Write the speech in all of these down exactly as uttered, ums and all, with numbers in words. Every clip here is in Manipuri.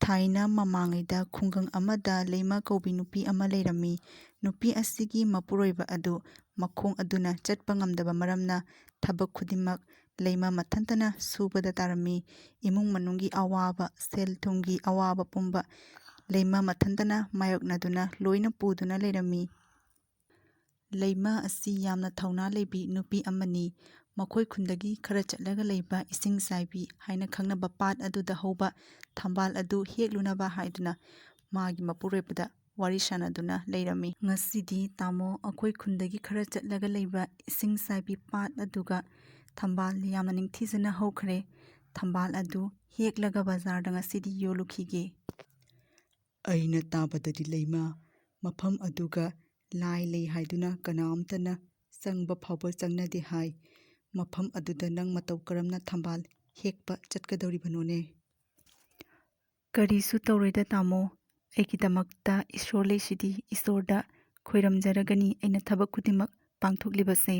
ꯊꯥꯏꯅ ꯃꯃꯥꯡꯉꯩꯗ ꯈꯨꯡꯒꯪ ꯑꯃꯗ ꯂꯩꯃ ꯀꯧꯕꯤ ꯅꯨꯄꯤ ꯑꯃ ꯂꯩꯔꯝꯃꯤ꯫ ꯅꯨꯄꯤ ꯑꯁꯤꯒꯤ ꯃꯄꯨꯔꯣꯏꯕ ꯑꯗꯨ ꯃꯈꯣꯡ ꯑꯗꯨꯅ ꯆꯠꯄ ꯉꯝꯗꯕ ꯃꯔꯝꯅ ꯊꯕꯛ ꯈꯨꯗꯤꯡꯃꯛ ꯂꯩꯃ ꯃꯊꯟꯇꯅ ꯁꯨꯕꯗ ꯇꯥꯔꯝꯃꯤ꯫ ꯏꯃꯨꯡ ꯃꯅꯨꯡꯒꯤ ꯑꯋꯥꯕ, ꯁꯦꯜ ꯊꯨꯝꯒꯤ ꯑꯋꯥꯕ ꯄꯨꯝꯕ ꯂꯩꯃ ꯃꯊꯟꯇꯅ ꯃꯥꯌꯣꯛꯅꯗꯨꯅ ꯂꯣꯏꯅ ꯄꯨꯗꯨꯅ ꯂꯩꯔꯝꯃꯤ꯫ ꯂꯩꯃ ꯑꯁꯤ ꯌꯥꯝꯅ ꯊꯧꯅꯥ ꯂꯩꯕꯤ ꯅꯨꯄꯤ ꯑꯃꯅꯤ꯫ ꯃꯈꯣꯏ ꯈꯨꯟꯗꯒꯤ ꯈꯔ ꯆꯠꯂꯒ ꯂꯩꯕ ꯏꯁꯤꯡ ꯆꯥꯏꯕꯤ ꯍꯥꯏꯅ ꯈꯪꯅꯕ ꯄꯥꯠ ꯑꯗꯨꯗ ꯍꯧꯕ ꯊꯝꯕꯥꯜ ꯑꯗꯨ ꯍꯦꯛꯂꯨꯅꯕ ꯍꯥꯏꯗꯨꯅ ꯃꯥꯒꯤ ꯃꯄꯨꯔꯣꯏꯕꯗ ꯋꯥꯔꯤ ꯁꯥꯟꯅꯗꯨꯅ ꯂꯩꯔꯝꯃꯤ꯫ "ꯉꯁꯤꯗꯤ ꯇꯥꯃꯣ, ꯑꯩꯈꯣꯏ ꯈꯨꯟꯗꯒꯤ ꯈꯔ ꯆꯠꯂꯒ ꯂꯩꯕ ꯏꯁꯤꯡ ꯆꯥꯏꯕꯤ ꯄꯥꯠ ꯑꯗꯨꯒ ꯊꯝꯕꯥꯜ ꯌꯥꯝꯅ ꯅꯤꯡꯊꯤꯖꯅ ꯍꯧꯈ꯭ꯔꯦ꯫ ꯊꯝꯕꯥꯜ ꯑꯗꯨ ꯍꯦꯛꯂꯒ ꯕꯖꯥꯔꯗ ꯉꯁꯤꯗꯤ ꯌꯣꯜꯂꯨꯈꯤꯒꯦ꯫" "ꯑꯩꯅ ꯇꯥꯕꯗꯗꯤ ꯂꯩꯃ, ꯃꯐꯝ ꯑꯗꯨꯒ ꯂꯥꯏ ꯂꯩ ꯍꯥꯏꯗꯨꯅ ꯀꯅꯥꯝꯇꯅ ꯆꯪꯕ ꯐꯥꯎꯕ ꯆꯪꯅꯗꯦ ꯍꯥꯏ꯫ ꯃꯐꯝ ꯑꯗꯨꯗ ꯅꯪ ꯃꯇꯧ ꯀꯔꯝꯅ ꯊꯝꯕꯥꯜ ꯍꯦꯛꯄ ꯆꯠꯀꯗꯧꯔꯤꯕꯅꯣꯅꯦ?" "ꯀꯔꯤꯁꯨ ꯇꯧꯔꯣꯏꯗ ꯇꯥꯃꯣ, ꯑꯩꯒꯤꯗꯃꯛꯇ ꯏꯁꯣꯔ ꯂꯩꯁꯤꯗꯤ, ꯏꯁꯣꯔꯗ ꯈꯣꯏꯔꯝꯖꯔꯒꯅꯤ ꯑꯩꯅ ꯊꯕꯛ ꯈꯨꯗꯤꯡꯃꯛ ꯄꯥꯡꯊꯣꯛꯂꯤꯕꯁꯦ꯫"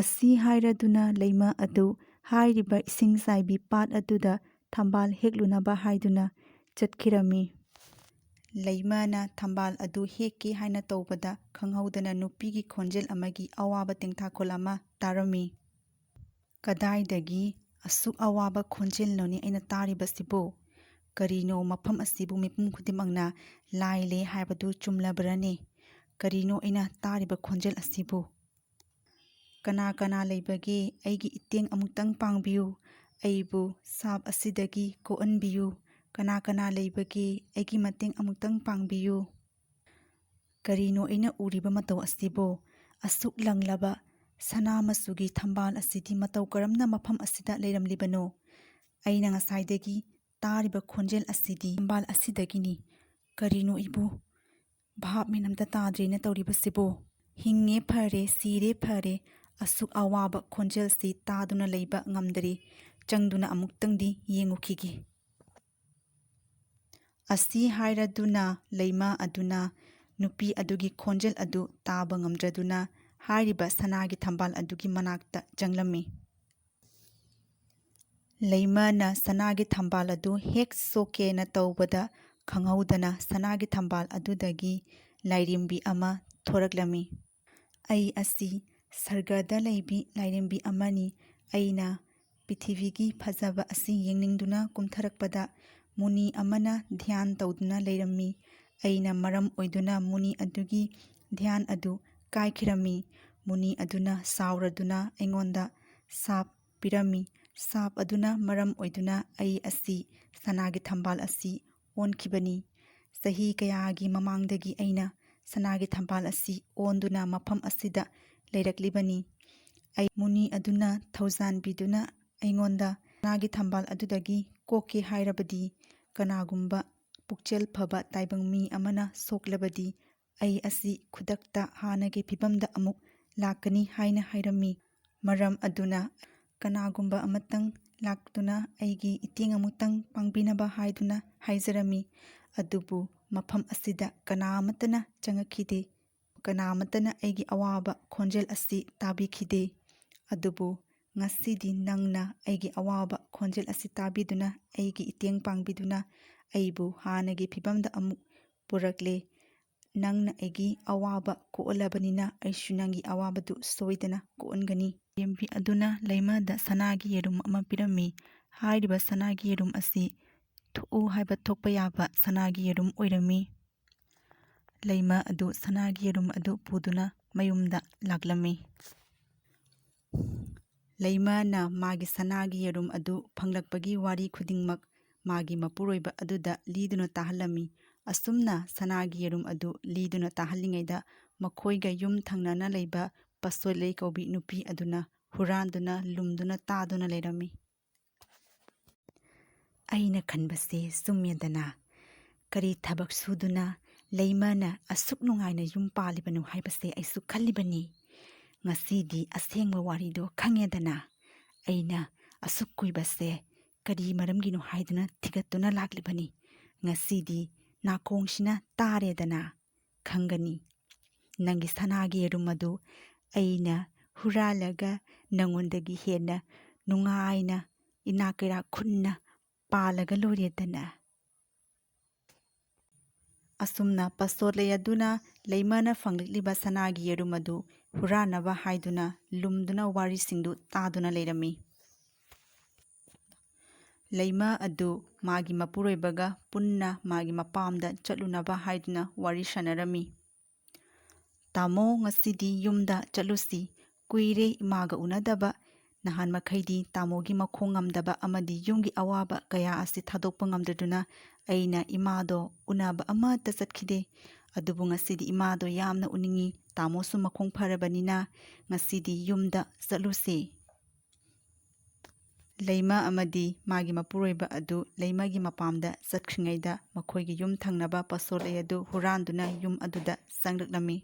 ꯑꯁꯤ ꯍꯥꯏꯔꯗꯨꯅ ꯂꯩꯃ ꯑꯗꯨ ꯍꯥꯏꯔꯤꯕ ꯏꯁꯤꯡ ꯆꯥꯏꯕꯤ ꯄꯥꯠ ꯑꯗꯨꯗ ꯊꯝꯕꯥꯜ ꯍꯦꯛꯂꯨꯅꯕ ꯍꯥꯏꯗꯨꯅ ꯆꯠꯈꯤꯔꯝꯃꯤ꯫ ꯂꯩꯃꯅ ꯊꯝꯕꯥꯜ ꯑꯗꯨ ꯍꯦꯛꯀꯦ ꯍꯥꯏꯅ ꯇꯧꯕꯗ ꯈꯪꯍꯧꯗꯅ ꯅꯨꯄꯤꯒꯤ ꯈꯣꯟꯖꯦꯜ ꯑꯃꯒꯤ ꯑꯋꯥꯕ ꯇꯦꯡꯊꯥꯈꯣꯜ ꯑꯃ ꯇꯥꯔꯝꯃꯤ꯫ "ꯀꯗꯥꯏꯗꯒꯤ ꯑꯁꯨꯛ ꯑꯋꯥꯕ ꯈꯣꯟꯖꯦꯜꯅꯣꯅꯦ ꯑꯩꯅ ꯇꯥꯔꯤꯕꯁꯤꯕꯨ? ꯀꯔꯤꯅꯣ, ꯃꯐꯝ ꯑꯁꯤꯕꯨ ꯃꯤꯄꯨꯝ ꯈꯨꯗꯤꯡꯃꯛꯅ ꯂꯥꯏ ꯂꯩ ꯍꯥꯏꯕꯗꯨ ꯆꯨꯝꯂꯕ꯭ꯔꯅꯦ? ꯀꯔꯤꯅꯣ ꯑꯩꯅ ꯇꯥꯔꯤꯕ ꯈꯣꯟꯖꯦꯜ ꯑꯁꯤꯕꯨ? ꯀꯅꯥ ꯀꯅꯥ ꯂꯩꯕꯒꯦ? ꯑꯩꯒꯤ ꯏꯇꯦꯡ ꯑꯃꯨꯛꯇꯪ ꯄꯥꯡꯕꯤꯌꯨ꯫ ꯑꯩꯕꯨ ꯁꯥꯞ ꯑꯁꯤꯗꯒꯤ ꯀꯣꯛꯍꯟꯕꯤꯌꯨ꯫ ꯀꯅꯥ ꯀꯅꯥ ꯂꯩꯕꯒꯦ? ꯑꯩꯒꯤ ꯃꯇꯦꯡ ꯑꯃꯨꯛꯇꯪ ꯄꯥꯡꯕꯤꯌꯨ꯫ ꯀꯔꯤꯅꯣ ꯑꯩꯅ ꯎꯔꯤꯕ ꯃꯇꯧ ꯑꯁꯤꯕꯣ? ꯑꯁꯨꯛ ꯂꯪꯂꯕ ꯁꯅꯥ ꯃꯆꯨꯒꯤ ꯊꯝꯕꯥꯜ ꯑꯁꯤꯗꯤ ꯃꯇꯧ ꯀꯔꯝꯅ ꯃꯐꯝ ꯑꯁꯤꯗ ꯂꯩꯔꯝꯂꯤꯕꯅꯣ? ꯑꯩꯅ ꯉꯁꯥꯏꯗꯒꯤ ꯇꯥꯔꯤꯕ ꯈꯣꯟꯖꯦꯜ ꯑꯁꯤꯗꯤ ꯊꯝꯕꯥꯜ ꯑꯁꯤꯗꯒꯤꯅꯤ꯫ ꯀꯔꯤꯅꯣ ꯏꯕꯨ? ꯚꯥꯞ ꯃꯦꯟ ꯑꯝꯇ ꯇꯥꯗ꯭ꯔꯦꯅ ꯇꯧꯔꯤꯕꯁꯤꯕꯣ? ꯍꯤꯡꯉꯦ ꯐꯔꯦ, ꯁꯤꯔꯦ ꯐꯔꯦ, ꯑꯁꯨꯛ ꯑꯋꯥꯕ ꯈꯣꯟꯖꯦꯜꯁꯤ ꯇꯥꯗꯨꯅ ꯂꯩꯕ ꯉꯝꯗ꯭ꯔꯦ꯫ ꯆꯪꯗꯨꯅ ꯑꯃꯨꯛꯇꯪꯗꯤ ꯌꯦꯡꯉꯨꯈꯤꯒꯦ꯫" ꯑꯁꯤ ꯍꯥꯏꯔꯗꯨꯅ ꯂꯩꯃ ꯑꯗꯨꯅ ꯅꯨꯄꯤ ꯑꯗꯨꯒꯤ ꯈꯣꯟꯖꯦꯜ ꯑꯗꯨ ꯇꯥꯕ ꯉꯝꯗ꯭ꯔꯗꯨꯅ ꯍꯥꯏꯔꯤꯕ ꯁꯅꯥꯒꯤ ꯊꯝꯕꯥꯜ ꯑꯗꯨꯒꯤ ꯃꯅꯥꯛꯇ ꯆꯪꯂꯝꯃꯤ꯫ ꯂꯩꯃꯅ ꯁꯅꯥꯒꯤ ꯊꯝꯕꯥꯜ ꯑꯗꯨ ꯍꯦꯛ ꯁꯣꯛꯀꯦꯅ ꯇꯧꯕꯗ, ꯈꯪꯍꯧꯗꯅ ꯁꯅꯥꯒꯤ ꯊꯝꯕꯥꯜ ꯑꯗꯨꯗꯒꯤ ꯂꯥꯏꯔꯦꯝꯕꯤ ꯑꯃ ꯊꯣꯔꯛꯂꯝꯃꯤ꯫ "ꯑꯩ ꯑꯁꯤ ꯁꯔꯒꯗ ꯂꯩꯕꯤ ꯂꯥꯏꯔꯦꯝꯕꯤ ꯑꯃꯅꯤ꯫ ꯑꯩꯅ ꯄ꯭ꯔꯤꯊꯤꯕꯤꯒꯤ ꯐꯖꯕ ꯑꯁꯤ ꯌꯦꯡꯅꯤꯡꯗꯨꯅ ꯀꯨꯝꯊꯔꯛꯄꯗ, ꯃꯨꯅꯤ ꯑꯃꯅ ꯙ꯭ꯌꯥꯟ ꯇꯧꯗꯨꯅ ꯂꯩꯔꯝꯃꯤ꯫ ꯑꯩꯅ ꯃꯔꯝ ꯑꯣꯏꯗꯨꯅ ꯃꯨꯅꯤ ꯑꯗꯨꯒꯤ ꯙ꯭ꯌꯥꯟ ꯑꯗꯨ ꯀꯥꯏꯈꯤꯔꯝꯃꯤ꯫ ꯃꯨꯅꯤ ꯑꯗꯨꯅ ꯁꯥꯎꯔꯗꯨꯅ ꯑꯩꯉꯣꯟꯗ ꯁꯥꯞ ꯄꯤꯔꯝꯃꯤ꯫ ꯁꯥꯞ ꯑꯗꯨꯅ ꯃꯔꯝ ꯑꯣꯏꯗꯨꯅ ꯑꯩ ꯑꯁꯤ ꯁꯅꯥꯒꯤ ꯊꯝꯕꯥꯜ ꯑꯁꯤ ꯑꯣꯟꯈꯤꯕꯅꯤ꯫ ꯆꯍꯤ ꯀꯌꯥꯒꯤ ꯃꯃꯥꯡꯗꯒꯤ ꯑꯩꯅ ꯁꯅꯥꯒꯤ ꯊꯝꯕꯥꯜ ꯑꯁꯤ ꯑꯣꯟꯗꯨꯅ ꯃꯐꯝ ꯑꯁꯤꯗ ꯂꯩꯔꯛꯂꯤꯕꯅꯤ꯫ ꯑꯩ ꯃꯨꯅꯤ ꯑꯗꯨꯅ ꯊꯧꯖꯥꯟꯕꯤꯗꯨꯅ ꯑꯩꯉꯣꯟꯗ ꯁꯅꯥꯒꯤ ꯊꯝꯕꯥꯜ ꯑꯗꯨꯗꯒꯤ ꯀꯣꯛꯀꯦ ꯍꯥꯏꯔꯕꯗꯤ, ꯀꯅꯥꯒꯨꯝꯕ ꯄꯨꯛꯆꯦꯜ ꯐꯕ ꯇꯥꯏꯕꯪ ꯃꯤ ꯑꯃꯅ ꯁꯣꯛꯂꯕꯗꯤ, ꯑꯩ ꯑꯁꯤ ꯈꯨꯗꯛꯇ ꯍꯥꯟꯅꯒꯤ ꯐꯤꯕꯝꯗ ꯑꯃꯨꯛ ꯂꯥꯛꯀꯅꯤ" ꯍꯥꯏꯅ ꯍꯥꯏꯔꯝꯃꯤ꯫ ꯃꯔꯝ ꯑꯗꯨꯅ ꯀꯅꯥꯒꯨꯝꯕ ꯑꯃꯇꯪ ꯂꯥꯛꯇꯨꯅ ꯑꯩꯒꯤ ꯏꯇꯦꯡ ꯑꯃꯨꯛꯇꯪ ꯄꯥꯡꯕꯤꯅꯕ ꯍꯥꯏꯗꯨꯅ ꯍꯥꯏꯖꯔꯝꯃꯤ꯫ ꯑꯗꯨꯕꯨ ꯃꯐꯝ ꯑꯁꯤꯗ ꯀꯅꯥ ꯑꯃꯠꯇꯅ ꯆꯪꯉꯛꯈꯤꯗꯦ꯫ ꯀꯅꯥ ꯑꯃꯠꯇꯅ ꯑꯩꯒꯤ ꯑꯋꯥꯕ ꯈꯣꯟꯖꯦꯜ ꯑꯁꯤ ꯇꯥꯕꯤꯈꯤꯗꯦ꯫ ꯑꯗꯨꯕꯨ ꯉꯁꯤꯗꯤ ꯅꯪꯅ ꯑꯩꯒꯤ ꯑꯋꯥꯕ ꯈꯣꯟꯖꯦꯜ ꯑꯁꯤ ꯇꯥꯕꯤꯗꯨꯅ, ꯑꯩꯒꯤ ꯏꯇꯦꯡ ꯄꯥꯡꯕꯤꯗꯨꯅ, ꯑꯩꯕꯨ ꯍꯥꯟꯅꯒꯤ ꯐꯤꯕꯝꯗ ꯑꯃꯨꯛ ꯄꯨꯔꯛꯂꯦ꯫ ꯅꯪꯅ ꯑꯩꯒꯤ ꯑꯋꯥꯕ ꯀꯣꯛꯍꯜꯂꯕꯅꯤꯅ, ꯑꯩꯁꯨ ꯅꯪꯒꯤ ꯑꯋꯥꯕꯗꯨ ꯁꯣꯏꯗꯅ ꯀꯣꯛꯍꯟꯒꯅꯤ꯫ ꯂꯥꯏꯔꯦꯝꯕꯤ ꯑꯗꯨꯅ ꯂꯩꯃꯗ ꯁꯅꯥꯒꯤ ꯌꯦꯔꯨꯝ ꯑꯃ ꯄꯤꯔꯝꯃꯤ꯫ ꯍꯥꯏꯔꯤꯕ ꯁꯅꯥꯒꯤ ꯌꯦꯔꯨꯝ ꯑꯁꯤ ꯊꯣꯛꯎ ꯍꯥꯏꯕ ꯊꯣꯛꯄ ꯌꯥꯕ ꯁꯅꯥꯒꯤ ꯌꯦꯔꯨꯝ ꯑꯣꯏꯔꯝꯃꯤ꯫ ꯂꯩꯃ ꯑꯗꯨ ꯁꯅꯥꯒꯤ ꯌꯦꯔꯨꯝ ꯑꯗꯨ ꯄꯨꯗꯨꯅ ꯃꯌꯨꯝꯗ ꯂꯥꯛꯂꯝꯃꯤ꯫ ꯂꯩꯃꯅ ꯃꯥꯒꯤ ꯁꯅꯥꯒꯤ ꯌꯦꯔꯨꯝ ꯑꯗꯨ ꯐꯪꯂꯛꯄꯒꯤ ꯋꯥꯔꯤ ꯈꯨꯗꯤꯡꯃꯛ ꯃꯥꯒꯤ ꯃꯄꯨꯔꯣꯏꯕ ꯑꯗꯨꯗ ꯂꯤꯗꯨꯅ ꯇꯥꯍꯜꯂꯝꯃꯤ꯫ ꯑꯁꯨꯝꯅ ꯁꯅꯥꯒꯤ ꯌꯦꯔꯨꯝ ꯑꯗꯨ ꯂꯤꯗꯨꯅ ꯇꯥꯍꯜꯂꯤꯉꯩꯗ, ꯃꯈꯣꯏꯒ ꯌꯨꯝ ꯊꯪꯅꯅ ꯂꯩꯕ ꯄꯁꯣꯏꯂꯩ ꯀꯧꯕꯤ ꯅꯨꯄꯤ ꯑꯗꯨꯅ ꯍꯨꯔꯥꯟꯗꯨꯅ ꯂꯨꯝꯗꯨꯅ ꯇꯥꯗꯨꯅ ꯂꯩꯔꯝꯃꯤ꯫ "ꯑꯩꯅ ꯈꯟꯕꯁꯦ ꯆꯨꯝꯃꯦꯗꯅ꯫ ꯀꯔꯤ ꯊꯕꯛ ꯁꯨꯗꯨꯅ ꯂꯩꯃꯅ ꯑꯁꯨꯛ ꯅꯨꯡꯉꯥꯏꯅ ꯌꯨꯝ ꯄꯥꯜꯂꯤꯕꯅꯣ ꯍꯥꯏꯕꯁꯦ ꯑꯩꯁꯨ ꯈꯜꯂꯤꯕꯅꯤ꯫ ꯉꯁꯤꯗꯤ ꯑꯁꯦꯡꯕ ꯋꯥꯔꯤꯗꯣ ꯈꯪꯉꯦꯗꯅ꯫ ꯑꯩꯅ ꯑꯁꯨꯛ ꯀꯨꯏꯕꯁꯦ ꯀꯔꯤ ꯃꯔꯝꯒꯤꯅꯣ ꯍꯥꯏꯗꯨꯅ ꯊꯤꯒꯠꯇꯨꯅ ꯂꯥꯛꯂꯤꯕꯅꯤ꯫ ꯉꯁꯤꯗꯤ ꯅꯥꯀꯣꯡꯁꯤꯅ ꯇꯥꯔꯦꯗꯅ, ꯈꯪꯒꯅꯤ꯫ ꯅꯪꯒꯤ ꯁꯅꯥꯒꯤ ꯌꯦꯔꯨꯝ ꯑꯗꯨ ꯑꯩꯅ ꯍꯨꯔꯥꯜꯂꯒ ꯅꯪꯉꯣꯟꯗꯒꯤ ꯍꯦꯟꯅ ꯅꯨꯡꯉꯥꯏꯅ ꯏꯅꯥꯛ ꯀꯩꯔꯥꯛ ꯈꯨꯟꯅ ꯄꯥꯜꯂꯒ ꯂꯣꯏꯔꯦꯗꯅ꯫ ꯑꯁꯨꯝꯅ ꯄꯁꯣꯠꯂꯩ ꯑꯗꯨꯅ ꯂꯩꯃꯅ ꯐꯪꯂꯛꯂꯤꯕ ꯁꯅꯥꯒꯤ ꯌꯦꯔꯨꯝ ꯑꯗꯨ ꯍꯨꯔꯥꯟꯅꯕ ꯍꯥꯏꯗꯨꯅ ꯂꯨꯝꯗꯨꯅ ꯋꯥꯔꯤꯁꯤꯡꯗꯨ ꯇꯥꯗꯨꯅ ꯂꯩꯔꯝꯃꯤ꯫ ꯂꯩꯃ ꯑꯗꯨ ꯃꯥꯒꯤ ꯃꯄꯨꯔꯣꯏꯕꯒ ꯄꯨꯟꯅ ꯃꯥꯒꯤ ꯃꯄꯥꯝꯗ ꯆꯠꯂꯨꯅꯕ ꯍꯥꯏꯗꯨꯅ ꯋꯥꯔꯤ ꯁꯥꯟꯅꯔꯝꯃꯤ꯫ "ꯇꯥꯃꯣ, ꯉꯁꯤꯗꯤ ꯌꯨꯝꯗ ꯆꯠꯂꯨꯁꯤ꯫ ꯀꯨꯏꯔꯦ ꯏꯃꯥꯒ ꯎꯅꯗꯕ꯫ ꯅꯍꯥꯟ ꯃꯈꯩꯗꯤ ꯇꯥꯃꯣꯒꯤ ꯃꯈꯣꯡ ꯉꯝꯗꯕ ꯑꯃꯗꯤ ꯌꯨꯝꯒꯤ ꯑꯋꯥꯕ ꯀꯌꯥ ꯑꯁꯤ ꯊꯥꯗꯣꯛꯄ ꯉꯝꯗꯗꯨꯅ ꯑꯩꯅ ꯏꯃꯥꯗꯣ ꯎꯅꯕ ꯑꯃꯠꯇ ꯆꯠꯈꯤꯗꯦ꯫ ꯑꯗꯨꯕꯨ ꯉꯁꯤꯗꯤ ꯏꯃꯥꯗꯣ ꯌꯥꯝꯅ ꯎꯅꯤꯡꯏ꯫ ꯇꯥꯃꯣꯁꯨ ꯃꯈꯣꯡ ꯐꯔꯕꯅꯤꯅ ꯉꯁꯤꯗꯤ ꯌꯨꯝꯗ ꯆꯠꯂꯨꯁꯦ"꯫ ꯂꯩꯃ ꯑꯃꯗꯤ ꯃꯥꯒꯤ ꯃꯄꯨꯔꯣꯏꯕ ꯑꯗꯨ ꯂꯩꯃꯒꯤ ꯃꯄꯥꯝꯗ ꯆꯠꯈ꯭ꯔꯤꯉꯩꯗ ꯃꯈꯣꯏꯒꯤ ꯌꯨꯝ ꯊꯪꯅꯕ ꯄꯁꯣꯠꯂꯩ ꯑꯗꯨ ꯍꯨꯔꯥꯟꯗꯨꯅ ꯌꯨꯝ ꯑꯗꯨꯗ ꯆꯪꯂꯛꯂꯝꯃꯤ꯫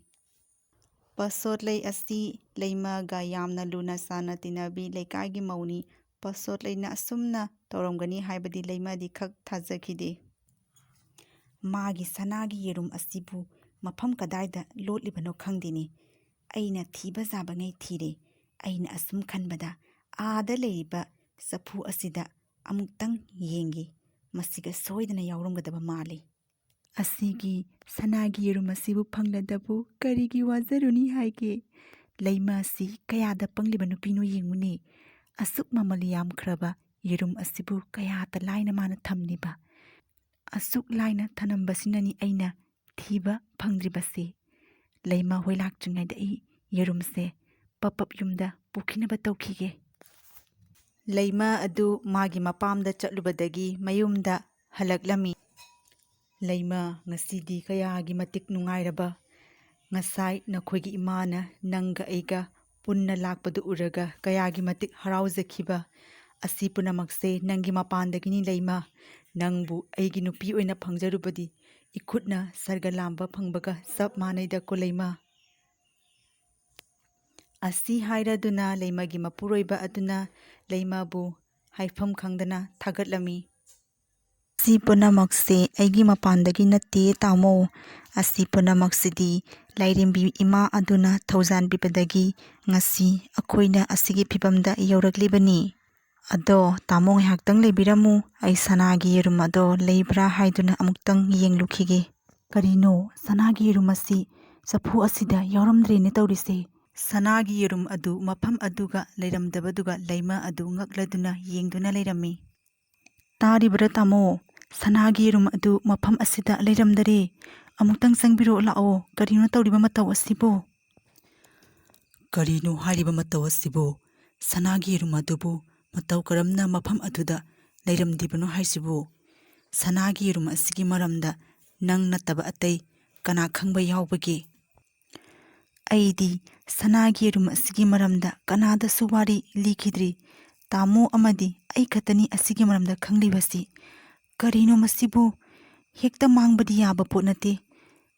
ꯄꯁꯣꯠꯂꯩ ꯑꯁꯤ ꯂꯩꯃꯒ ꯌꯥꯝꯅ ꯂꯨꯅ ꯆꯥꯟꯅ ꯇꯤꯟꯅꯕꯤ ꯂꯩꯀꯥꯏꯒꯤ ꯃꯧꯅꯤ꯫ ꯄꯁꯣꯠꯂꯩꯅ ꯑꯁꯨꯝꯅ ꯇꯧꯔꯝꯒꯅꯤ ꯍꯥꯏꯕꯗꯤ ꯂꯩꯃꯗꯤ ꯈꯛ ꯊꯥꯖꯈꯤꯗꯦ꯫ "ꯃꯥꯒꯤ ꯁꯅꯥꯒꯤ ꯌꯦꯔꯨꯝ ꯑꯁꯤꯕꯨ ꯃꯐꯝ ꯀꯗꯥꯏꯗ ꯂꯣꯠꯂꯤꯕꯅꯣ ꯈꯪꯗꯦꯅꯦ꯫ ꯑꯩꯅ ꯊꯤꯕ ꯌꯥꯕꯉꯩ ꯊꯤꯔꯦ꯫ ꯑꯩꯅ ꯑꯁꯨꯝ ꯈꯟꯕꯗ ꯑꯥꯗ ꯂꯩꯔꯤꯕ ꯆꯐꯨ ꯑꯁꯤꯗ ꯑꯃꯨꯛꯇꯪ ꯌꯦꯡꯒꯦ꯫ ꯃꯁꯤꯒ ꯁꯣꯏꯗꯅ ꯌꯥꯎꯔꯝꯒꯗꯕ ꯃꯥꯜꯂꯤ"꯫ "ꯑꯁꯤꯒꯤ ꯁꯅꯥꯒꯤ ꯌꯦꯔꯨꯝ ꯑꯁꯤꯕꯨ ꯐꯪꯂꯗꯕꯨ ꯀꯔꯤꯒꯤ ꯋꯥꯖꯔꯨꯅꯤ ꯍꯥꯏꯒꯦ? ꯂꯩꯃ ꯑꯁꯤ ꯀꯌꯥꯗ ꯄꯪꯂꯤꯕ ꯅꯨꯄꯤꯅꯣ ꯌꯦꯡꯉꯨꯅꯦ꯫ ꯑꯁꯨꯛ ꯃꯃꯜ ꯌꯥꯝꯈ꯭ꯔꯕ ꯌꯦꯔꯨꯝ ꯑꯁꯤꯕꯨ ꯀꯌꯥꯗ ꯂꯥꯏꯅ ꯃꯥꯅ ꯊꯝꯂꯤꯕ? ꯑꯁꯨꯛ ꯂꯥꯏꯅ ꯊꯅꯝꯕꯁꯤꯅꯅꯤ ꯑꯩꯅ ꯊꯤꯕ ꯐꯪꯗ꯭ꯔꯤꯕꯁꯤ꯫ ꯂꯩꯃ ꯍꯣꯏ ꯂꯥꯛꯇ꯭ꯔꯤꯉꯩꯗ ꯑꯩ ꯌꯦꯔꯨꯝꯁꯦ ꯄꯞ ꯄꯞ ꯌꯨꯝꯗ ꯄꯨꯈꯤꯅꯕ ꯇꯧꯈꯤꯒꯦ"꯫ ꯂꯩꯃ ꯑꯗꯨ ꯃꯥꯒꯤ ꯃꯄꯥꯝꯗ ꯆꯠꯂꯨꯕꯗꯒꯤ ꯃꯌꯨꯝꯗ ꯍꯜꯂꯛꯂꯝꯃꯤ꯫ "ꯂꯩꯃ, ꯉꯁꯤꯗꯤ ꯀꯌꯥꯒꯤ ꯃꯇꯤꯛ ꯅꯨꯡꯉꯥꯏꯔꯕ꯫ ꯉꯁꯥꯏ ꯅꯈꯣꯏꯒꯤ ꯏꯃꯥꯅ ꯅꯪꯒ ꯑꯩꯒ ꯄꯨꯟꯅ ꯂꯥꯛꯄꯗꯨ ꯎꯔꯒ ꯀꯌꯥꯒꯤ ꯃꯇꯤꯛ ꯍꯔꯥꯎꯖꯈꯤꯕ꯫ ꯑꯁꯤ ꯄꯨꯝꯅꯃꯛꯁꯦ ꯅꯪꯒꯤ ꯃꯄꯥꯟꯗꯒꯤꯅꯤ ꯂꯩꯃ꯫ ꯅꯪꯕꯨ ꯑꯩꯒꯤ ꯅꯨꯄꯤ ꯑꯣꯏꯅ ꯐꯪꯖꯔꯨꯕꯗꯤ ꯏꯈꯨꯠꯅ ꯁꯔꯒ ꯂꯥꯝꯕ ꯐꯪꯕꯒ ꯆꯞ ꯃꯥꯟꯅꯩꯗꯀꯣ ꯂꯩꯃ"꯫ ꯑꯁꯤ ꯍꯥꯏꯔꯗꯨꯅ ꯂꯩꯃꯒꯤ ꯃꯄꯨꯔꯣꯏꯕ ꯑꯗꯨꯅ ꯂꯩꯃꯕꯨ ꯍꯥꯏꯐꯝ ꯈꯪꯗꯅ ꯊꯥꯒꯠꯂꯝꯃꯤ꯫ "ꯑꯁꯤ ꯄꯨꯝꯅꯃꯛꯁꯦ ꯑꯩꯒꯤ ꯃꯄꯥꯟꯗꯒꯤ ꯅꯠꯇꯦ ꯇꯥꯃꯣ꯫ ꯑꯁꯤ ꯄꯨꯝꯅꯃꯛꯁꯤꯗꯤ ꯂꯥꯏꯔꯦꯝꯕꯤ ꯏꯃꯥ ꯑꯗꯨꯅ ꯊꯧꯖꯥꯟꯕꯤꯕꯗꯒꯤ ꯉꯁꯤ ꯑꯩꯈꯣꯏꯅ ꯑꯁꯤꯒꯤ ꯐꯤꯕꯝꯗ ꯌꯧꯔꯛꯂꯤꯕꯅꯤ"꯫ "ꯑꯗꯣ ꯇꯥꯃꯣ, ꯉꯥꯏꯍꯥꯛꯇꯪ ꯂꯩꯕꯤꯔꯝꯃꯨ, ꯑꯩ ꯁꯅꯥꯒꯤ ꯌꯦꯔꯨꯝ ꯑꯗꯣ ꯂꯩꯕ꯭ꯔꯥ ꯍꯥꯏꯗꯨꯅ ꯑꯃꯨꯛꯇꯪ ꯌꯦꯡꯂꯨꯈꯤꯒꯦ"꯫ "ꯀꯔꯤꯅꯣ, ꯁꯅꯥꯒꯤ ꯌꯦꯔꯨꯝ ꯑꯁꯤ ꯆꯐꯨ ꯑꯁꯤꯗ ꯌꯥꯎꯔꯝꯗ꯭ꯔꯦꯅꯦ ꯇꯧꯔꯤꯁꯦ"꯫ ꯁꯅꯥꯒꯤ ꯌꯦꯔꯨꯝ ꯑꯗꯨ ꯃꯐꯝ ꯑꯗꯨꯒ ꯂꯩꯔꯝꯗꯕꯗꯨꯒ ꯂꯩꯃ ꯑꯗꯨ ꯉꯛꯂꯗꯨꯅ ꯌꯦꯡꯗꯨꯅ ꯂꯩꯔꯝꯃꯤ꯫ "ꯇꯥꯔꯤꯕ꯭ꯔꯥ ꯇꯥꯃꯣ? ꯁꯅꯥꯒꯤ ꯌꯦꯔꯨꯝ ꯑꯗꯨ ꯃꯐꯝ ꯑꯁꯤꯗ ꯂꯩꯔꯝꯗꯔꯦ꯫ ꯑꯃꯨꯛꯇꯪ ꯆꯪꯕꯤꯔꯛꯑꯣ ꯂꯥꯛꯑꯣ꯫ ꯀꯔꯤꯅꯣ ꯇꯧꯔꯤꯕ ꯃꯇꯧ ꯑꯁꯤꯕꯨ?" "ꯀꯔꯤꯅꯣ ꯍꯥꯏꯔꯤꯕ ꯃꯇꯧ ꯑꯁꯤꯕꯨ? ꯁꯅꯥꯒꯤ ꯌꯦꯔꯨꯝ ꯑꯗꯨꯕꯨ ꯃꯇꯧ ꯀꯔꯝꯅ ꯃꯐꯝ ꯑꯗꯨꯗ ꯂꯩꯔꯝꯂꯤꯕꯅꯣ ꯍꯥꯏꯁꯤꯕꯨ? ꯁꯅꯥꯒꯤ ꯌꯦꯔꯨꯝ ꯑꯁꯤꯒꯤ ꯃꯔꯝꯗ ꯅꯪ ꯅꯠꯇꯕ ꯑꯇꯩ ꯀꯅꯥ ꯈꯪꯕ ꯌꯥꯎꯕꯒꯦ?" "ꯑꯩꯗꯤ ꯁꯅꯥꯒꯤ ꯌꯦꯔꯨꯝ ꯑꯁꯤꯒꯤ ꯃꯔꯝꯗ ꯀꯅꯥꯗꯁꯨ ꯋꯥꯔꯤ ꯂꯤꯈꯤꯗ꯭ꯔꯤ꯫ ꯇꯥꯃꯣ ꯑꯃꯗꯤ ꯑꯩ ꯈꯛꯇꯅꯤ ꯑꯁꯤꯒꯤ ꯃꯔꯝꯗ ꯈꯪꯂꯤꯕꯁꯤ꯫ ꯀꯔꯤꯅꯣ ꯃꯁꯤꯕꯨ? ꯍꯦꯛꯇ ꯃꯥꯡꯕꯗꯤ ꯌꯥꯕ ꯄꯣꯠ ꯅꯠꯇꯦ꯫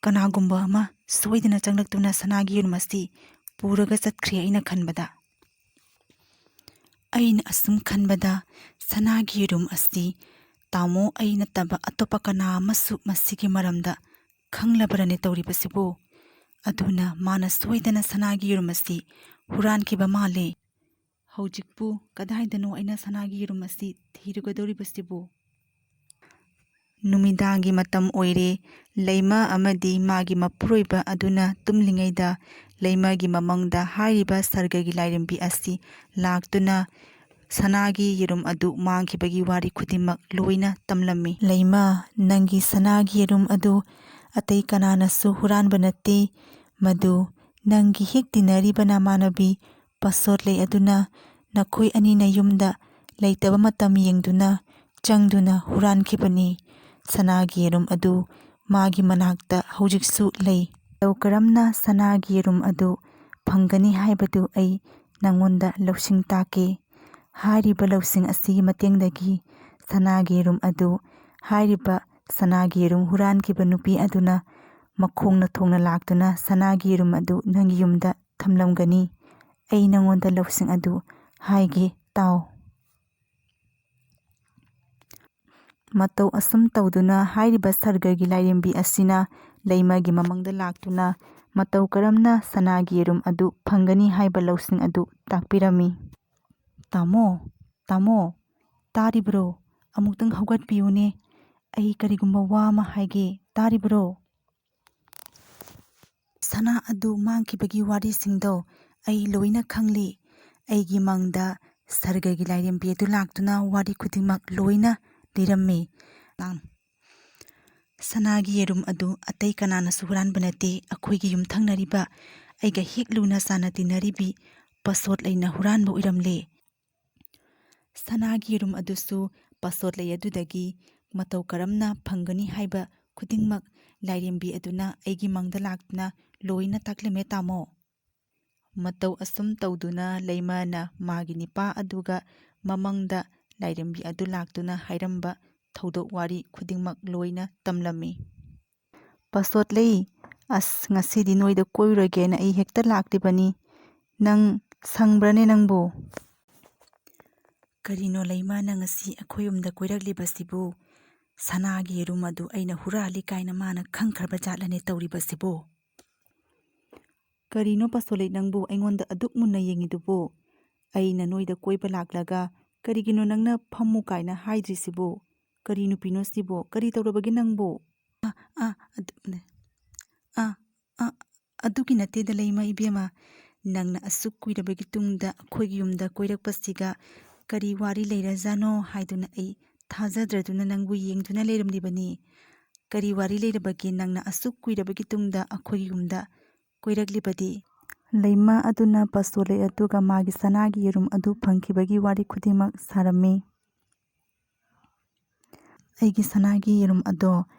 ꯀꯅꯥꯒꯨꯝꯕ ꯑꯃ ꯁꯣꯏꯗꯅ ꯆꯪꯂꯛꯇꯨꯅ ꯁꯅꯥꯒꯤ ꯌꯦꯔꯨꯝ ꯑꯁꯤ ꯄꯨꯔꯒ ꯆꯠꯈ꯭ꯔꯦ ꯑꯩꯅ ꯈꯟꯕꯗ"꯫ "ꯑꯩꯅ ꯑꯁꯨꯝ ꯈꯟꯕꯗ, ꯁꯅꯥꯒꯤ ꯌꯦꯔꯨꯝ ꯑꯁꯤ ꯇꯥꯃꯣ ꯑꯩ ꯅꯠꯇꯕ ꯑꯇꯣꯞꯄ ꯀꯅꯥ ꯑꯃꯁꯨ ꯃꯁꯤꯒꯤ ꯃꯔꯝꯗ ꯈꯪꯂꯕ꯭ꯔꯅꯦ ꯇꯧꯔꯤꯕꯁꯤꯕꯨ? ꯑꯗꯨꯅ ꯃꯥꯅ ꯁꯣꯏꯗꯅ ꯁꯅꯥꯒꯤ ꯌꯦꯔꯨꯝ ꯑꯁꯤ ꯍꯨꯔꯥꯟꯈꯤꯕ ꯃꯥꯜꯂꯦ꯫ ꯍꯧꯖꯤꯛꯄꯨ ꯀꯗꯥꯏꯗꯅꯣ ꯑꯩꯅ ꯁꯅꯥꯒꯤ ꯌꯦꯔꯨꯝ ꯑꯁꯤ ꯊꯤꯔꯨꯒꯗꯧꯔꯤꯕꯁꯤꯕꯨ?" ꯅꯨꯃꯤꯗꯥꯡꯒꯤ ꯃꯇꯝ ꯑꯣꯏꯔꯦ꯫ ꯂꯩꯃ ꯑꯃꯗꯤ ꯃꯥꯒꯤ ꯃꯄꯨꯔꯣꯏꯕ ꯑꯗꯨꯅ ꯇꯨꯝꯂꯤꯉꯩꯗ ꯂꯩꯃꯒꯤ ꯃꯃꯪꯗ ꯍꯥꯏꯔꯤꯕ ꯁꯔꯒꯒꯤ ꯂꯥꯏꯔꯦꯝꯕꯤ ꯑꯁꯤ ꯂꯥꯛꯇꯨꯅ ꯁꯅꯥꯒꯤ ꯌꯦꯔꯨꯝ ꯑꯗꯨ ꯃꯥꯡꯈꯤꯕꯒꯤ ꯋꯥꯔꯤ ꯈꯨꯗꯤꯡꯃꯛ ꯂꯣꯏꯅ ꯇꯝꯂꯝꯃꯤ꯫ "ꯂꯩꯃ, ꯅꯪꯒꯤ ꯁꯅꯥꯒꯤ ꯌꯦꯔꯨꯝ ꯑꯗꯨ ꯑꯇꯩ ꯀꯅꯥꯅꯁꯨ ꯍꯨꯔꯥꯟꯕ ꯅꯠꯇꯦ꯫ ꯃꯗꯨ ꯅꯪꯒꯤ ꯍꯦꯛ ꯇꯤꯟꯅꯔꯤꯕ ꯅꯃꯥꯟꯅꯕꯤ ꯄꯥꯁꯣꯠꯂꯩ ꯑꯗꯨꯅ ꯅꯈꯣꯏ ꯑꯅꯤꯅ ꯌꯨꯝꯗ ꯂꯩꯇꯕ ꯃꯇꯝ ꯌꯦꯡꯗꯨꯅ ꯆꯪꯗꯨꯅ ꯍꯨꯔꯥꯟꯈꯤꯕꯅꯤ꯫ ꯁꯅꯥꯒꯤ ꯌꯦꯔꯨꯝ ꯑꯗꯨ ꯃꯥꯒꯤ ꯃꯅꯥꯛꯇ ꯍꯧꯖꯤꯛꯁꯨ ꯂꯩ꯫ ꯃꯇꯧ ꯀꯔꯝꯅ ꯁꯅꯥꯒꯤ ꯌꯦꯔꯨꯝ ꯑꯗꯨ ꯐꯪꯒꯅꯤ ꯍꯥꯏꯕꯗꯨ ꯑꯩ ꯅꯪꯉꯣꯟꯗ ꯂꯧꯁꯤꯡ ꯇꯥꯛꯀꯦ꯫ ꯍꯥꯏꯔꯤꯕ ꯂꯧꯁꯤꯡ ꯑꯁꯤꯒꯤ ꯃꯇꯦꯡꯗꯒꯤ ꯁꯅꯥꯒꯤ ꯌꯦꯔꯨꯝ ꯑꯗꯨ ꯍꯥꯏꯔꯤꯕ ꯁꯅꯥꯒꯤ ꯌꯦꯔꯨꯝ ꯍꯨꯔꯥꯟꯈꯤꯕ ꯅꯨꯄꯤ ꯑꯗꯨꯅ ꯃꯈꯣꯡꯅ ꯊꯣꯡꯅ ꯂꯥꯛꯇꯨꯅ ꯁꯅꯥꯒꯤ ꯌꯦꯔꯨꯝ ꯑꯗꯨ ꯅꯪꯒꯤ ꯌꯨꯝꯗ ꯊꯝꯂꯝꯒꯅꯤ꯫ ꯑꯩ ꯅꯪꯉꯣꯟꯗ ꯂꯧꯁꯤꯡ ꯑꯗꯨ ꯍꯥꯏꯒꯦ, ꯇꯥꯎ"꯫ ꯃꯇꯧ ꯑꯁꯨꯝ ꯇꯧꯗꯨꯅ ꯍꯥꯏꯔꯤꯕ ꯁꯔꯒꯒꯤ ꯂꯥꯏꯔꯦꯝꯕꯤ ꯑꯁꯤꯅ ꯂꯩꯃꯒꯤ ꯃꯃꯪꯗ ꯂꯥꯛꯇꯨꯅ ꯃꯇꯧ ꯀꯔꯝꯅ ꯁꯅꯥꯒꯤ ꯌꯦꯔꯨꯝ ꯑꯗꯨ ꯐꯪꯒꯅꯤ ꯍꯥꯏꯕ ꯂꯧꯁꯤꯡ ꯑꯗꯨ ꯇꯥꯛꯄꯤꯔꯝꯃꯤ꯫ "ꯇꯥꯃꯣ, "ꯇꯥꯃꯣ, ꯇꯥꯔꯤꯕ꯭ꯔꯣ? ꯑꯃꯨꯛꯇꯪ ꯍꯧꯒꯠꯄꯤꯌꯨꯅꯦ꯫ ꯑꯩ ꯀꯔꯤꯒꯨꯝꯕ ꯋꯥ ꯑꯃ ꯍꯥꯏꯒꯦ, ꯇꯥꯔꯤꯕ꯭ꯔꯣ?" ꯁꯅꯥ ꯑꯗꯨ ꯃꯥꯡꯈꯤꯕꯒꯤ ꯋꯥꯔꯤꯁꯤꯡꯗꯣ ꯑꯩ ꯂꯣꯏꯅ ꯈꯪꯂꯤ꯫ ꯑꯩꯒꯤ ꯃꯪꯗ ꯁꯔꯒꯒꯤ ꯂꯥꯏꯔꯦꯝꯕꯤ ꯑꯗꯨ ꯂꯥꯛꯇꯨꯅ ꯋꯥꯔꯤ ꯈꯨꯗꯤꯡꯃꯛ ꯂꯣꯏꯅ ꯂꯤꯔꯝꯃꯤ꯫ ꯁꯅꯥꯒꯤ ꯌꯦꯔꯨꯝ ꯑꯗꯨ ꯑꯇꯩ ꯀꯅꯥꯅꯁꯨ ꯍꯨꯔꯥꯟꯕ ꯅꯠꯇꯦ, ꯑꯩꯈꯣꯏꯒꯤ ꯌꯨꯝꯊꯪꯅꯔꯤꯕ, ꯑꯩꯒ ꯍꯦꯛ ꯂꯨꯅ ꯆꯥꯟꯅ ꯇꯤꯟꯅꯔꯤꯕꯤ ꯄꯁꯣꯠꯂꯩꯅ ꯍꯨꯔꯥꯟꯕ ꯑꯣꯏꯔꯝꯂꯦ꯫ ꯁꯅꯥꯒꯤ ꯌꯦꯔꯨꯝ ꯑꯗꯨꯁꯨ ꯄꯁꯣꯠꯂꯩ ꯑꯗꯨꯗꯒꯤ ꯃꯇꯧ ꯀꯔꯝꯅ ꯐꯪꯒꯅꯤ ꯍꯥꯏꯕ ꯈꯨꯗꯤꯡꯃꯛ ꯂꯥꯏꯔꯦꯝꯕꯤ ꯑꯗꯨꯅ ꯑꯩꯒꯤ ꯃꯪꯗ ꯂꯥꯛꯇꯨꯅ ꯂꯣꯏꯅ ꯇꯥꯛꯂꯝꯃꯦ, ꯇꯥꯃꯣ꯫ ꯃꯇꯧ ꯑꯁꯨꯝ ꯇꯧꯗꯨꯅ ꯂꯩꯃꯅ ꯃꯥꯒꯤ ꯅꯤꯄꯥ ꯑꯗꯨꯒ ꯃꯃꯪꯗ ꯂꯥꯏꯔꯦꯝꯕꯤ ꯑꯗꯨ ꯂꯥꯛꯇꯨꯅ ꯍꯥꯏꯔꯝꯕ ꯊꯧꯗꯣꯛ ꯋꯥꯔꯤ ꯈꯨꯗꯤꯡꯃꯛ ꯂꯣꯏꯅ ꯇꯝꯂꯝꯃꯤ꯫ "ꯄꯁꯣꯠꯂꯩ, ꯑꯁ, ꯉꯁꯤꯗꯤ ꯅꯣꯏꯗ ꯀꯣꯏꯔꯨꯔꯒꯦꯅ ꯑꯩ ꯍꯦꯛꯇ ꯂꯥꯛꯂꯤꯕꯅꯤ꯫ ꯅꯪ ꯁꯪꯕ꯭ꯔꯅꯦ ꯅꯪꯕꯨ?" "ꯀꯔꯤꯅꯣ ꯂꯩꯃ, ꯅꯪ ꯉꯁꯤ ꯑꯩꯈꯣꯏ ꯌꯨꯝꯗ ꯀꯣꯏꯔꯛꯂꯤꯕꯁꯤꯕꯨ? ꯁꯅꯥꯒꯤ ꯌꯦꯔꯨꯝ ꯑꯗꯨ ꯑꯩꯅ ꯍꯨꯔꯥꯜꯂꯤ ꯀꯥꯏꯅ ꯃꯥꯅ ꯈꯪꯈ꯭ꯔꯕ ꯖꯥꯠꯂꯅꯦ ꯇꯧꯔꯤꯕꯁꯤꯕꯨ?" "ꯀꯔꯤꯅꯣ ꯄꯁꯣꯂꯩ, ꯅꯪꯕꯨ ꯑꯩꯉꯣꯟꯗ ꯑꯗꯨꯛ ꯃꯨꯟꯅ ꯌꯦꯡꯉꯤꯗꯨꯕꯨ? ꯑꯩꯅ ꯅꯣꯏꯗ ꯀꯣꯏꯕ ꯂꯥꯛꯂꯒ ꯀꯔꯤꯒꯤꯅꯣ ꯅꯪꯅ ꯐꯝꯃꯨ ꯀꯥꯏꯅ ꯍꯥꯏꯗ꯭ꯔꯤꯁꯤꯕꯨ? ꯀꯔꯤ ꯅꯨꯄꯤꯅꯣ ꯁꯤꯕꯨ? ꯀꯔꯤ ꯇꯧꯔꯕꯒꯦ ꯅꯪꯕꯨ?" "ꯑꯥ, ꯑꯥ, ꯑꯗꯨ-, ꯑꯥ, ꯑꯥ, ꯑꯗꯨꯒꯤ ꯅꯠꯇꯦꯗ ꯂꯩꯃ ꯏꯕꯦꯝꯃ꯫ ꯅꯪꯅ ꯑꯁꯨꯛ ꯀꯨꯏꯔꯕꯒꯤ ꯇꯨꯡꯗ ꯑꯩꯈꯣꯏꯒꯤ ꯌꯨꯝꯗ ꯀꯣꯏꯔꯛꯄꯁꯤꯒ ꯀꯔꯤ ꯋꯥꯔꯤ ꯂꯩꯔꯖꯥꯠꯅꯣ ꯍꯥꯏꯗꯨꯅ ꯑꯩ ꯊꯥꯖꯗ꯭ꯔꯗꯨꯅ ꯅꯪꯕꯨ ꯌꯦꯡꯗꯨꯅ ꯂꯩꯔꯝꯂꯤꯕꯅꯤ꯫ ꯀꯔꯤ ꯋꯥꯔꯤ ꯂꯩꯔꯕꯒꯦ ꯅꯪꯅ ꯑꯁꯨꯛ ꯀꯨꯏꯔꯕꯒꯤ ꯇꯨꯡꯗ ꯑꯩꯈꯣꯏꯒꯤ ꯌꯨꯝꯗ ꯀꯣꯏꯔꯛꯂꯤꯕꯗꯤ?" ꯂꯩꯃ ꯑꯗꯨꯅ ꯄꯁꯣꯂꯩ ꯑꯗꯨꯒ ꯃꯥꯒꯤ ꯁꯅꯥꯒꯤ ꯌꯦꯔꯨꯝ ꯑꯗꯨ ꯐꯪꯈꯤꯕꯒꯤ ꯋꯥꯔꯤ ꯈꯨꯗꯤꯡꯃꯛ ꯁꯥꯔꯝꯃꯤ꯫ "ꯑꯩꯒꯤ ꯁꯅꯥꯒꯤ ꯌꯦꯔꯨꯝ ꯑꯗꯣ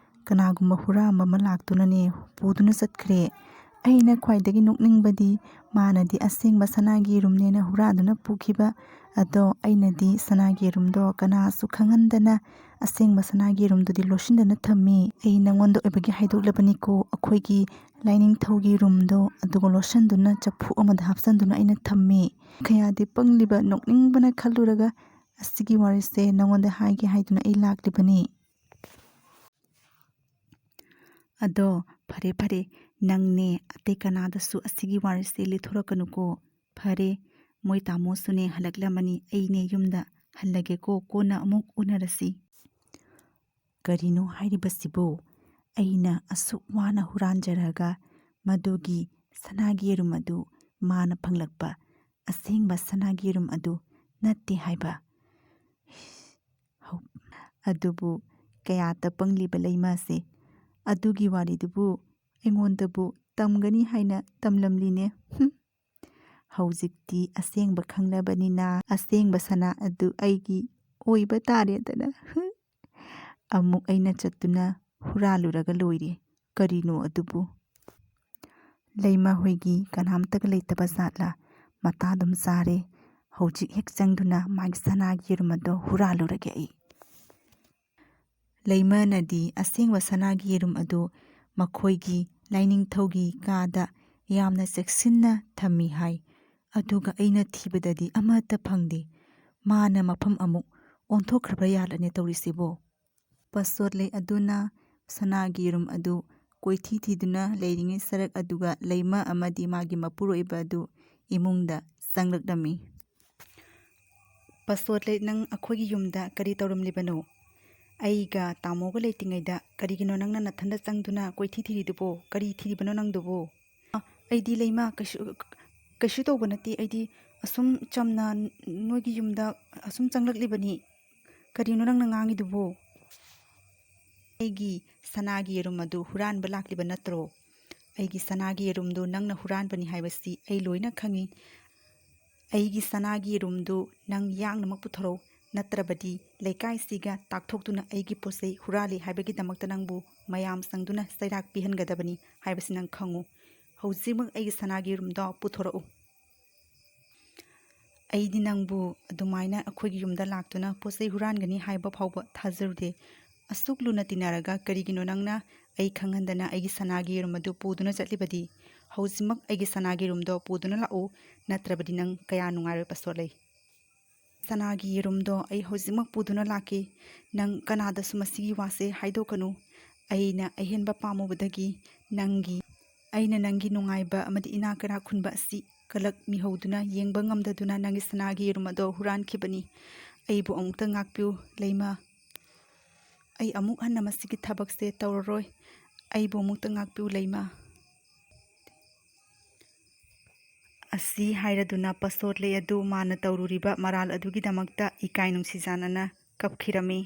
ꯀꯅꯥꯒꯨꯝꯕ ꯍꯨꯔꯥꯟꯕ ꯑꯃ ꯂꯥꯛꯇꯨꯅꯅꯦ ꯄꯨꯗꯨꯅ ꯆꯠꯈ꯭ꯔꯦ꯫ ꯑꯩꯅ ꯈ꯭ꯋꯥꯏꯗꯒꯤ ꯅꯣꯛꯅꯤꯡꯕꯗꯤ ꯃꯥꯅꯗꯤ ꯑꯁꯦꯡꯕ ꯁꯅꯥꯒꯤ ꯌꯦꯔꯨꯝꯅꯦꯅ ꯍꯨꯔꯥꯟꯗꯨꯅ ꯄꯨꯈꯤꯕ ꯑꯗꯣ ꯑꯩꯅꯗꯤ ꯁꯅꯥꯒꯤ ꯌꯦꯔꯨꯝꯗꯣ ꯀꯅꯥꯁꯨ ꯈꯪꯍꯟꯗꯅ ꯑꯁꯦꯡꯕ ꯁꯅꯥꯒꯤ ꯌꯦꯔꯨꯝꯗꯨꯗꯤ ꯂꯣꯠꯁꯤꯟꯗꯅ ꯊꯝꯃꯤ꯫ ꯑꯩ ꯅꯉꯣꯟꯗ ꯑꯣꯏꯕꯒꯤ ꯍꯥꯏꯗꯣꯛꯂꯕꯅꯤꯀꯣ, ꯑꯩꯈꯣꯏꯒꯤ ꯂꯥꯏꯅꯤꯡꯊꯧꯒꯤ ꯌꯦꯔꯨꯝꯗꯣ ꯑꯗꯨꯒ ꯂꯣꯠꯁꯤꯟꯗꯨꯅ ꯆꯐꯨ ꯑꯃꯗ ꯍꯥꯞꯆꯤꯟꯗꯨꯅ ꯑꯩꯅ ꯊꯝꯃꯤ꯫ ꯀꯌꯥꯗꯤ ꯄꯪꯂꯤꯕ, ꯅꯣꯛꯅꯤꯡꯕꯅ ꯈꯜꯂꯨꯔꯒ ꯑꯁꯤꯒꯤ ꯋꯥꯔꯤꯁꯦ ꯅꯉꯣꯟꯗ ꯍꯥꯏꯒꯦ ꯍꯥꯏꯗꯨꯅ ꯑꯩ ꯂꯥꯛꯂꯤꯕꯅꯤ꯫ ꯑꯗꯣ ꯐꯔꯦ ꯐꯔꯦ, ꯅꯪꯅꯦ ꯑꯇꯩ ꯀꯅꯥꯗꯁꯨ ꯑꯁꯤꯒꯤ ꯋꯥꯔꯤꯁꯦ ꯂꯤꯊꯣꯔꯛꯀꯅꯨꯀꯣ꯫ ꯐꯔꯦ, ꯃꯣꯏ ꯇꯥꯃꯣꯁꯨꯅꯦ ꯍꯜꯂꯛꯂꯝꯃꯅꯤ, ꯑꯩꯅꯦ ꯌꯨꯝꯗ ꯍꯜꯂꯒꯦꯀꯣ, ꯀꯣꯟꯅ ꯑꯃꯨꯛ ꯎꯅꯔꯁꯤ꯫ ꯀꯔꯤꯅꯣ ꯍꯥꯏꯔꯤꯕꯁꯤꯕꯨ? ꯑꯩꯅ ꯑꯁꯨꯛ ꯋꯥꯅ ꯍꯨꯔꯥꯟꯖꯔꯒ ꯃꯗꯨꯒꯤ ꯁꯅꯥꯒꯤ ꯌꯦꯔꯨꯝ ꯑꯗꯨ ꯃꯥꯅ ꯐꯪꯂꯛꯄ ꯑꯁꯦꯡꯕ ꯁꯅꯥꯒꯤ ꯌꯦꯔꯨꯝ ꯑꯗꯨ ꯅꯠꯇꯦ ꯍꯥꯏꯕ꯫ ꯍꯧ-, ꯑꯗꯨꯕꯨ ꯀꯌꯥꯗ ꯄꯪꯂꯤꯕ ꯂꯩꯃꯥꯁꯦ꯫ ꯑꯗꯨꯒꯤ ꯋꯥꯔꯤꯗꯨꯕꯨ ꯑꯩꯉꯣꯟꯗꯕꯨ ꯇꯝꯒꯅꯤ ꯍꯥꯏꯅ ꯇꯝꯂꯝꯂꯤꯅꯦ꯫ ꯍꯨꯝ꯫ ꯍꯧꯖꯤꯛꯇꯤ ꯑꯁꯦꯡꯕ ꯈꯪꯂꯕꯅꯤꯅ ꯑꯁꯦꯡꯕ ꯁꯅꯥ ꯑꯗꯨ ꯑꯩꯒꯤ ꯑꯣꯏꯕ ꯇꯥꯔꯦꯗꯅ꯫ ꯍꯨꯝ꯫ ꯑꯃꯨꯛ ꯑꯩꯅ ꯆꯠꯇꯨꯅ ꯍꯨꯔꯥꯜꯂꯨꯔꯒ ꯂꯣꯏꯔꯦ꯫ ꯀꯔꯤꯅꯣ ꯑꯗꯨꯕꯨ? ꯂꯩꯃꯥ ꯍꯣꯏꯒꯤ ꯀꯅꯥꯝꯇꯒ ꯂꯩꯇꯕ ꯖꯥꯠꯂꯥ? ꯃꯇꯥ ꯑꯗꯨꯝ ꯆꯥꯔꯦ꯫ ꯍꯧꯖꯤꯛ ꯍꯦꯛ ꯆꯪꯗꯨꯅ ꯃꯥꯒꯤ ꯁꯅꯥꯒꯤ ꯌꯦꯔꯨꯝ ꯑꯗꯣ ꯍꯨꯔꯥꯜꯂꯨꯔꯒꯦ ꯑꯩ꯫ ꯂꯩꯃꯅꯗꯤ ꯑꯁꯦꯡꯕ ꯁꯅꯥꯒꯤ ꯌꯦꯔꯨꯝ ꯑꯗꯨ ꯃꯈꯣꯏꯒꯤ ꯂꯥꯏꯅꯤꯡꯊꯧꯒꯤ ꯀꯥꯗ ꯌꯥꯝꯅ ꯆꯦꯛꯁꯤꯟꯅ ꯊꯝꯃꯤ ꯍꯥꯏ꯫ ꯑꯗꯨꯒ ꯑꯩꯅ ꯊꯤꯕꯗꯗꯤ ꯑꯃꯠꯇ ꯐꯪꯗꯦ꯫ ꯃꯥꯅ ꯃꯐꯝ ꯑꯃꯨꯛ ꯑꯣꯟꯊꯣꯛꯈ꯭ꯔꯕ ꯌꯥꯠꯂꯅꯦ ꯇꯧꯔꯤꯁꯤꯕꯣ? ꯄꯥꯁꯣꯠꯂꯩ ꯑꯗꯨꯅ ꯁꯅꯥꯒꯤ ꯌꯦꯔꯨꯝ ꯑꯗꯨ ꯀꯣꯏꯊꯤ ꯊꯤꯗꯨꯅ ꯂꯩꯔꯤꯉꯩ ꯁꯔꯛ ꯑꯗꯨꯒ ꯂꯩꯃ ꯑꯃꯗꯤ ꯃꯥꯒꯤ ꯃꯄꯨꯔꯣꯏꯕ ꯑꯗꯨ ꯏꯃꯨꯡꯗ ꯆꯪꯂꯛꯂꯝꯃꯤ꯫ "ꯄꯥꯁꯣꯠꯂꯩ, ꯅꯪ ꯑꯩꯈꯣꯏꯒꯤ ꯌꯨꯝꯗ ꯀꯔꯤ ꯇꯧꯔꯝꯂꯤꯕꯅꯣ? ꯑꯩꯒ ꯇꯥꯃꯣꯒ ꯂꯩꯇ꯭ꯔꯤꯉꯩꯗ ꯀꯔꯤꯒꯤꯅꯣ ꯅꯪꯅ ꯅꯊꯟꯗ ꯆꯪꯗꯨꯅ ꯀꯣꯏꯊꯤ ꯊꯤꯔꯤꯗꯨꯕꯣ? ꯀꯔꯤ ꯊꯤꯔꯤꯕꯅꯣ ꯅꯪꯗꯨꯕꯣ?" "ꯑ, ꯑꯩꯗꯤ ꯂꯩꯃ, ꯀꯩꯁꯨ, ꯀꯩꯁꯨ ꯇꯧꯕ ꯅꯠꯇꯦ꯫ ꯑꯩꯗꯤ ꯑꯁꯨꯝ ꯆꯝꯅ ꯅꯣꯏꯒꯤ ꯌꯨꯝꯗ ꯑꯁꯨꯝ ꯆꯪꯂꯛꯂꯤꯕꯅꯤ꯫ ꯀꯔꯤꯅꯣ ꯅꯪꯅ ꯉꯥꯡꯉꯤꯗꯨꯕꯣ?" "ꯑꯩꯒꯤ ꯁꯅꯥꯒꯤ ꯌꯦꯔꯨꯝ ꯑꯗꯨ ꯍꯨꯔꯥꯟꯕ ꯂꯥꯛꯂꯤꯕ ꯅꯠꯇ꯭ꯔꯣ? ꯑꯩꯒꯤ ꯁꯅꯥꯒꯤ ꯌꯦꯔꯨꯝꯗꯨ ꯅꯪꯅ ꯍꯨꯔꯥꯟꯕꯅꯤ ꯍꯥꯏꯕꯁꯤ ꯑꯩ ꯂꯣꯏꯅ ꯈꯪꯏ꯫ ꯑꯩꯒꯤ ꯁꯅꯥꯒꯤ ꯌꯦꯔꯨꯝꯗꯨ ꯅꯪ ꯌꯥꯡꯅꯃꯛ ꯄꯨꯊꯣꯔꯛꯎ, ꯅꯠꯇ꯭ꯔꯕꯗꯤ ꯂꯩꯀꯥꯏꯁꯤꯒ ꯇꯥꯛꯊꯣꯛꯇꯨꯅ ꯑꯩꯒꯤ ꯄꯣꯠ ꯆꯩ ꯍꯨꯔꯥꯜꯂꯤ ꯍꯥꯏꯕꯒꯤꯗꯃꯛꯇ ꯅꯪꯕꯨ ꯃꯌꯥꯝ ꯆꯪꯗꯨꯅ ꯆꯩꯔꯥꯛ ꯄꯤꯍꯟꯒꯗꯕꯅꯤ ꯍꯥꯏꯕꯁꯤ ꯅꯪ ꯈꯪꯉꯨ꯫ ꯍꯧꯖꯤꯛꯃꯛ ꯑꯩꯒꯤ ꯁꯅꯥꯒꯤ ꯌꯦꯔꯨꯝꯗꯣ ꯄꯨꯊꯣꯔꯛꯎ꯫ ꯑꯩꯗꯤ ꯅꯪꯕꯨ ꯑꯗꯨꯃꯥꯏꯅ ꯑꯩꯈꯣꯏꯒꯤ ꯌꯨꯝꯗ ꯂꯥꯛꯇꯨꯅ ꯄꯣꯠ ꯆꯩ ꯍꯨꯔꯥꯟꯒꯅꯤ ꯍꯥꯏꯕ ꯐꯥꯎꯕ ꯊꯥꯖꯔꯨꯗꯦ꯫ ꯑꯁꯨꯛ ꯂꯨꯅ ꯇꯤꯟꯅꯔꯒ ꯀꯔꯤꯒꯤꯅꯣ ꯅꯪꯅ ꯑꯩ ꯈꯪꯍꯟꯗꯅ ꯑꯩꯒꯤ ꯁꯅꯥꯒꯤ ꯌꯦꯔꯨꯝ ꯑꯗꯨ ꯄꯨꯗꯨꯅ ꯆꯠꯂꯤꯕꯗꯤ? ꯍꯧꯖꯤꯛꯃꯛ ꯑꯩꯒꯤ ꯁꯅꯥꯒꯤ ꯌꯦꯔꯨꯝꯗꯣ ꯄꯨꯗꯨꯅ ꯂꯥꯛꯎ, ꯅꯠꯇ꯭ꯔꯕꯗꯤ ꯅꯪ ꯀꯌꯥ ꯅꯨꯡꯉꯥꯏꯔꯣꯏ, ꯄꯥꯁꯣꯠꯂꯩ꯫ ꯁꯅꯥꯒꯤ ꯌꯦꯔꯨꯝꯗꯣ ꯑꯩ ꯍꯧꯖꯤꯛꯃꯛ ꯄꯨꯗꯨꯅ ꯂꯥꯛꯀꯦ꯫ ꯅꯪ ꯀꯅꯥꯗꯁꯨ ꯃꯁꯤꯒꯤ ꯋꯥꯁꯦ ꯍꯥꯏꯗꯣꯛꯀꯅꯨ꯫ ꯑꯩꯅ ꯑꯍꯦꯟꯕ ꯄꯥꯝꯃꯨꯕꯗꯒꯤ ꯅꯪꯒꯤ, ꯑꯩꯅ ꯅꯪꯒꯤ ꯅꯨꯡꯉꯥꯏꯕ ꯑꯃꯗꯤ ꯏꯅꯥꯛ ꯀꯩꯔꯥꯛ ꯈꯨꯟꯕ ꯑꯁꯤ ꯀꯂꯛ ꯃꯤꯍꯧꯗꯨꯅ ꯌꯦꯡꯕ ꯉꯝꯗꯗꯨꯅ ꯅꯪꯒꯤ ꯁꯅꯥꯒꯤ ꯌꯦꯔꯨꯝ ꯑꯗꯣ ꯍꯨꯔꯥꯟꯈꯤꯕꯅꯤ꯫ ꯑꯩꯕꯨ ꯑꯃꯨꯛꯇ ꯉꯥꯛꯄꯤꯌꯨ ꯂꯩꯃ꯫ ꯑꯩ ꯑꯃꯨꯛ ꯍꯟꯅ ꯃꯁꯤꯒꯤ ꯊꯕꯛꯁꯦ ꯇꯧꯔꯔꯣꯏ꯫ ꯑꯩꯕꯨ ꯑꯃꯨꯛꯇ ꯉꯥꯛꯄꯤꯌꯨ ꯂꯩꯃ꯫ ꯑꯁꯤ ꯍꯥꯏꯔꯗꯨꯅ ꯄꯁꯣꯠꯂꯩ ꯑꯗꯨ ꯃꯥꯅ ꯇꯧꯔꯨꯔꯤꯕ ꯃꯔꯥꯜ ꯑꯗꯨꯒꯤꯗꯃꯛꯇ ꯏꯀꯥꯏ ꯅꯨꯡꯁꯤꯖꯥꯅꯅ ꯀꯞꯈꯤꯔꯝꯃꯤ꯫